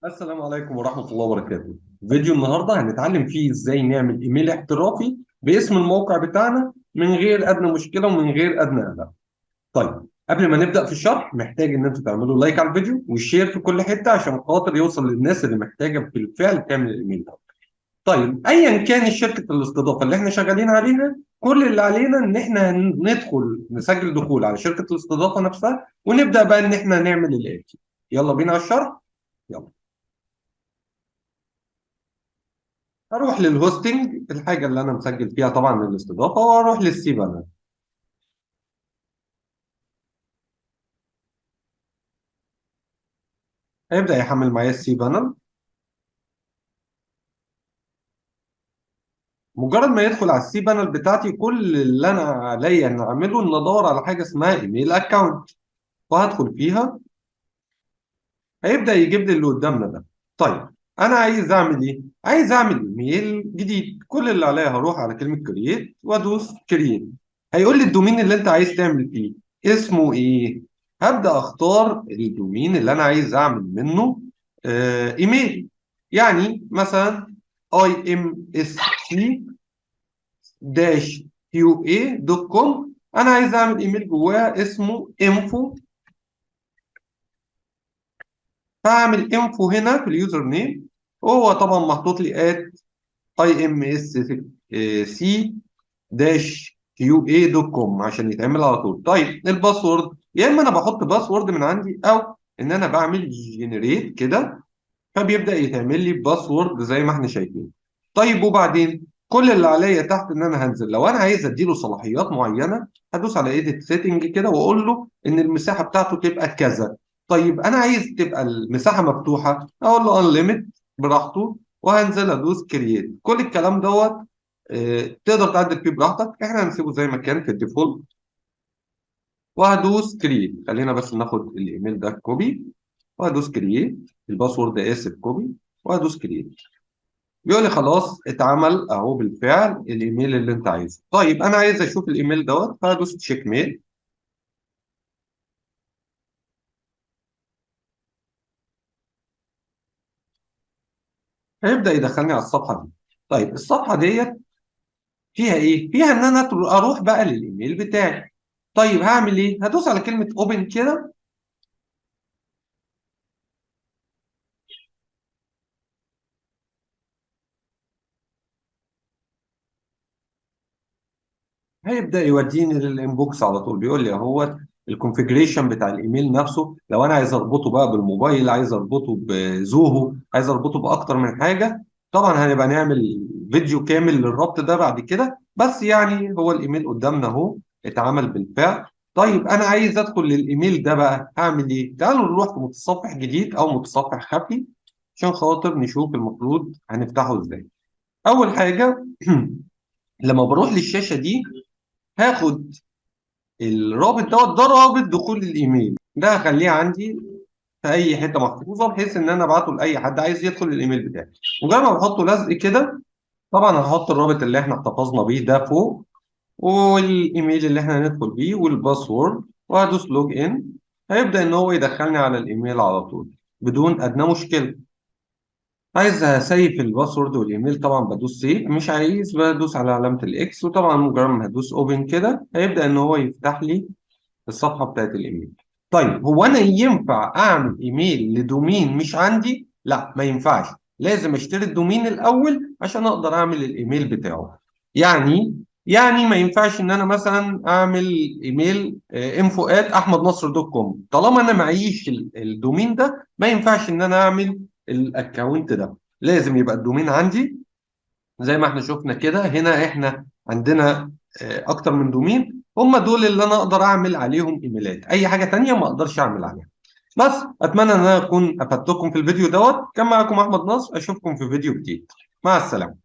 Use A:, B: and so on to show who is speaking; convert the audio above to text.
A: السلام عليكم ورحمة الله وبركاته. فيديو النهاردة هنتعلم فيه ازاي نعمل ايميل احترافي باسم الموقع بتاعنا من غير ادنى مشكلة ومن غير ادنى قلق. طيب قبل ما نبدأ في الشرح محتاج ان انتوا تعملوا like على الفيديو و share في كل حتة عشان خاطر يوصل للناس اللي محتاجة بالفعل تعمل الايميل ده. طيب ايا كان شركة الاستضافة اللي احنا شغالين عليها، كل اللي علينا ان احنا ندخل نسجل دخول على شركة الاستضافة نفسها ونبدأ بقى ان احنا نعمل الآتي. يلا بينا على الشرح. يلا هروح لل hosting، الحاجة اللي أنا مسجل فيها طبعا للاستضافة، وأروح لل cPanel. هيبدأ يحمل معايا ال cPanel. مجرد ما يدخل على ال cPanel بتاعتي، كل اللي أنا عليا إن أعمله إن أدور على حاجة اسمها email account، وهدخل فيها. هيبدأ يجيب لي اللي قدامنا ده. طيب أنا عايز أعمل إيه؟ عايز أعمل إيميل جديد. كل اللي عليا هروح على كلمة create وأدوس create. هيقول لي ال domain اللي أنت عايز تعمل فيه اسمه إيه؟ هبدأ أختار ال domain اللي أنا عايز أعمل منه إيميل. يعني مثلاً imsc-qa.com. أنا عايز أعمل إيميل جواه اسمه info، فأعمل info هنا في ال username، وهو طبعا محطوط لي at imsc-qa.com عشان يتعمل على طول. طيب ال password، يا اما انا بحط password من عندي او ان انا بعمل generate كده، فبيبدا يتعمل لي password زي ما احنا شايفين. طيب وبعدين كل اللي عليا تحت ان انا هنزل، لو انا عايز اديله صلاحيات معينه هدوس على edit setting كده واقول له ان المساحه بتاعته تبقى كذا. طيب انا عايز تبقى المساحه مفتوحه، اقول له unlimited براحته، وهنزل ادوس create. كل الكلام دوت تقدر تعدل فيه براحتك، احنا هنسيبه زي ما كان في ال default، وهدوس create. خلينا بس ناخد الايميل ده copy وهدوس create، ال password اسف copy وهدوس create. بيقول لي خلاص اتعمل اهو بالفعل الايميل اللي انت عايزه. طيب انا عايز اشوف الايميل دوت، فهدوس check mail. هيبدأ يدخلني على الصفحة دي. طيب الصفحة ديت فيها إيه؟ فيها إن أنا أروح بقى للإيميل بتاعي. طيب هعمل إيه؟ هدوس على كلمة open كده. هيبدأ يوديني لل inbox على طول. بيقول لي أهوت ال configuration بتاع الايميل نفسه، لو انا عايز اربطه بقى بالموبايل، عايز اربطه ب Zoho، عايز اربطه باكتر من حاجه. طبعا هنبقى نعمل فيديو كامل للربط ده بعد كده، بس هو الايميل قدامنا اهو اتعمل بالفعل. طيب انا عايز ادخل للايميل ده بقى، هعمل ايه؟ تعالوا نروح في متصفح جديد او متصفح خفي عشان خاطر نشوف المفروض هنفتحه ازاي. اول حاجه لما بروح للشاشه دي هاخد الرابط دوت، ده رابط دخول الايميل ده، هخليه عندي في اي حته محفوظه بحيث ان انا ابعته لاي حد عايز يدخل الايميل بتاعي. مجرد ما بحطه لزق كده، طبعا هحط الرابط اللي احنا احتفظنا بيه ده فوق، والايميل اللي احنا هندخل بيه، وال password، وهدوس log in. هيبدا ان هو يدخلني على الايميل على طول بدون ادنى مشكله. عايز ا save ال password والايميل طبعا بدوس save، مش عايز بدوس على علامه ال X، وطبعا مجرد ما هدوس open كده هيبدا ان هو يفتح لي الصفحه بتاعت الايميل. طيب هو انا ينفع اعمل ايميل ل domain مش عندي؟ لا ما ينفعش، لازم اشتري ال domain الاول عشان اقدر اعمل الايميل بتاعه. يعني ما ينفعش ان انا مثلا اعمل ايميل info@ahmednasr.com، طالما انا معيش ال domain ده ما ينفعش ان انا اعمل ال account ده، لازم يبقى ال domain عندي زي ما احنا شفنا كده. هنا احنا عندنا اكتر من domain، هم دول اللي انا اقدر اعمل عليهم ايميلات، اي حاجه تانية ما اقدرش اعمل عليها. بس اتمنى ان انا اكون افدتكم في الفيديو دوت. كان معكم احمد نصر، اشوفكم في فيديو جديد، مع السلامه.